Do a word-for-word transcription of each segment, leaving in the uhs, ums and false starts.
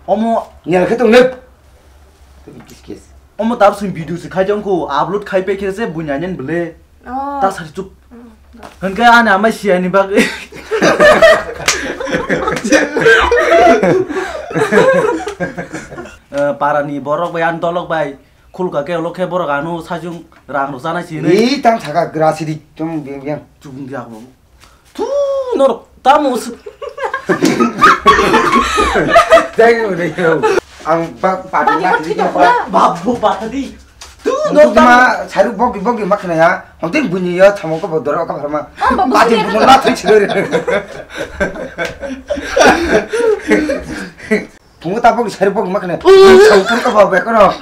Omo nyal khe tong le. Tini kis kis. Omo tar sing video se khai jong ko upload khai pe khe se bunya nyen bele. Oh. Ta sari chup. Mm, ga. Hwnkhe ani amai siyani bagwi. Eh, parani borok bai, ani dolok bai, khulka khe ulo khe borok ano sajung rang rok chanai sini. Ni tam thaka gra sidi, tam biang biang. Chubung dia ako. Tu norok tamo se. Thank you, thank you. Ang ba, ba, Bati na, hot three na, dong ba. Na. Babu, bata di. Tu Mutu norok tamo. Ma, saru bogi, bogi ma khna ya. Hongtin bunyi ya, thamo ko bodor ka pharma. Ah, babu, Bati sini buno na thai chhe. Phungo tabok sari bok ma khne. Sampur ka ba bekono.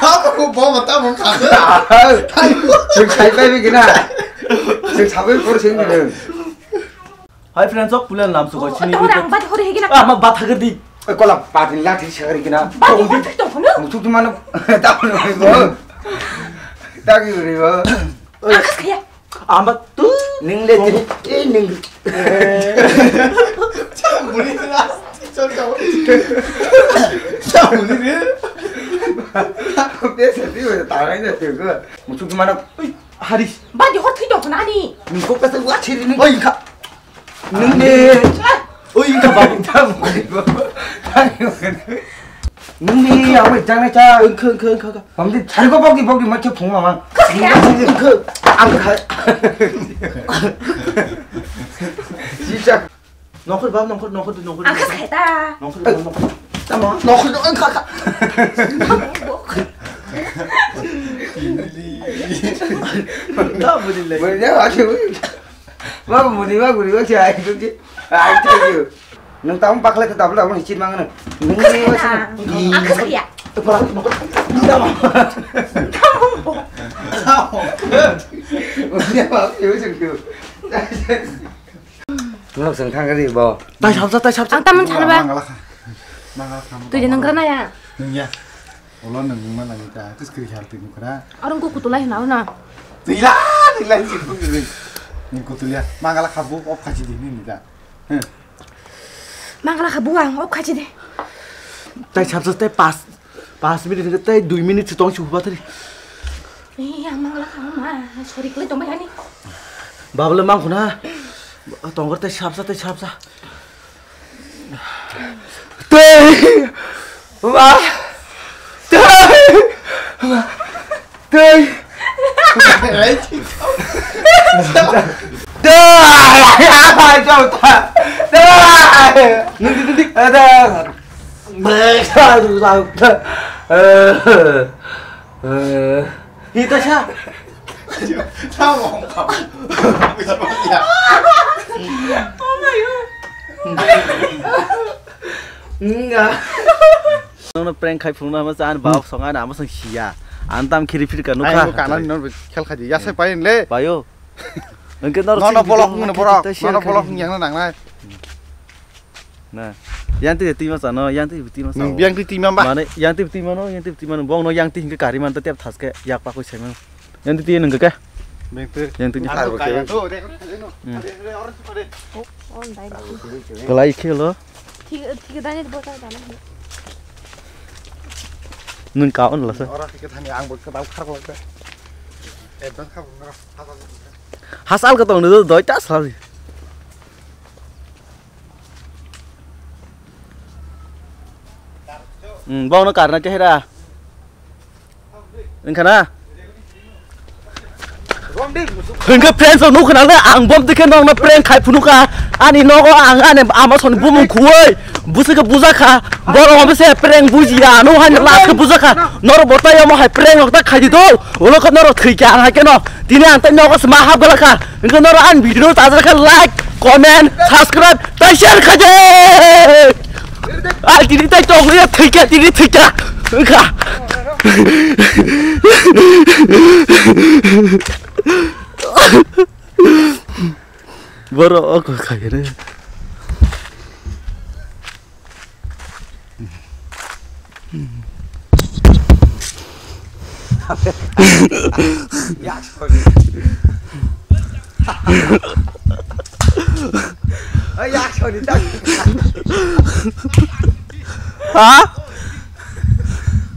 Abo bo ma tabok kha. Sing sai pai bi gina. Sing sabai por sing ni. Hi friends, ok pulen lam suko chini. Orang bat hori higina. Ah, ma bat hagdi. Kola patin lathi sagari gina. Bat hori to kono. Mutuk mano. Tabok ni bo. Tagi ri bo. Akas kaya. Ama tu. Ning le tini, eh, ning. Chamuli ni asti chon kau. Chamuli ni. Biasa dia tangai na tu ko. Musuh gimana? Ui, Haris. Badi hor thwi dong nani. Ning kok kasa gua chiri ni. Oi, kha. Ning ni. Oi, kha babu. Nini ya wei jangai cha. Engkhe, engkhe, engkhe, engkhe. Pamdi chari ko bokdi, bokdi macha phung mama. Kaya. Engkhe. Ang kha. Sisa. Nongkhor bab, nongkhor, nongkhor, nongkhor. Ang kha sai ta. Nongkhor bab, nongkhor. Tamo. Nongkhor, nongkhor, kha, kha. Tamo, bokor. Tamo, budi le. Budi ya, ayo. Babu, muni, babu, muni, babu, ai, tuji. Ai, tuji. Nung tamo pakle ke tabla, muni, chit mangan. Nung ni, babu, sini. Angkas kaya. Tamo. Tamo. Muni, babu, yo, sini, yo. Nung sing thang kari, bo. Tai sabsa, tai sabsa. Ang tamun sana ba. Mangala kha. Mangala kha. Tuji nung kerana ya. Nung ya. Ulo nung ma nang ta, tis kri hal tin kra. Arung ko kutulai hna na. Tila, tila, si kutulai. Ni kutulai. Mangala khabu, op khachi di ni da. He. Mangala khabu ang, op khachi di. Tai sabsa tai pas, pas minute, tai dui minute tong chu ba tari. Eh, ang mangala khabu ma, sorry kle tong bai ani. Babla mang khuna. Tongor tai sabsa, tai sabsa. Tei! Ba! Tei! Tei! Tei! Hita siya! Tamo. Oh my God. Nga. Nono prank khai phunukna hama sa ani bawak song ani ama song siya. Ani tam khiri phirka nukha. Ai, bo kana nono khel khaji. Yasai pai le. Payo. Engke nono bolok hwnwi borok. Nono bolok hwnwi yang nangnai. Na, yang twi twi ma chano, yang twi twi ma chano. Yang twi twi ma ba? Mane, yang twi twi mano, yang twi twi mano. Bong no yang twi hingke kari man ta tep thaske yak pa koi sai mano. Yang twi twi nung ke? Beng twi. Yang twi. Ang kaya to, re, re, re, no. Hmm. Re, re, orange pa re. Oh, oh, dai. Kelai khelo. Thik, thik dai ni bo ta dana. Nung ka on la sa. Ora thik thani ang bo ka dau khar ko la. Advance khar ko. Hasal ka tong do doi ta sal. Hmm, bongno karna chehra. Wngkha na? Hwnkhe friends rok nukho nang le, ang bom dikhe nokno prank khai phunukha. Ani nogo ang ani ama soni bumung khuwi. Bwswkhe bujakha. Borok omo se prank bujiya. Ano hai last khe bujakha. Norok bo tai omo hai prank rok ta khaidi do. Ulo khe norok thwikha ang hai kheno. Tini ang tei nogo se ma hap galakha. Hingke noro ang video no chajak khe like, comment, subscribe, tei share khaje. Ai tini tei tong ya thwikha, tini thwikha. Wngkha. Boro oko khaire. Yak sori. Ay, yak Ha?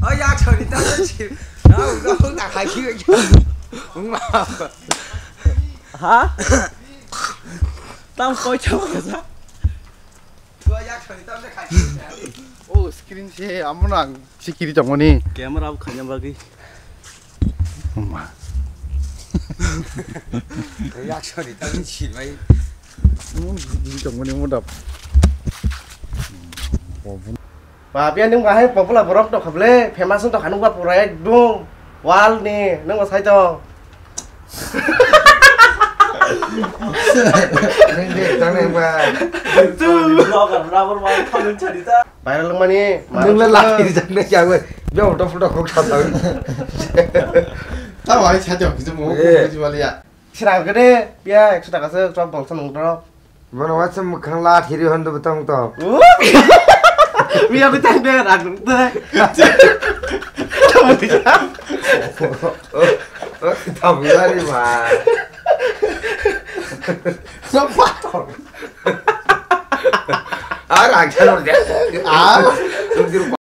Oh, ya, sorry, tak, tak, tak. Nah, udah, udah, lagi, lagi. Ha? Tam koi chama kasa? Oh, screen se, amo nang sikiri tongmani. Camera abo khaina bagwi. Ma. Yak sori ta si bai. Amo sikiri tongmani mo dap. Ba, biya nung bahai popular borok tong khable, famous tong khanung ba pura ekdom world ni, nung ba sai tong. Neng de, tang neng ba. Vlogger, rubber man, thang nung chari ta. Viral wngmani, nung le laki rijak nai kya bai. Be auto photo khok sa ta. Ta wai sa jok kitu mo ko kitu wali ya. Sirang gede, biya ekso taka se chop bongsa nung drop. Bono waisa mwkhang la thiri hondo bwtang tong. Miya bwtang de rang de. Tamo yari ma. Sopa. Ar ang chalo de. Ah.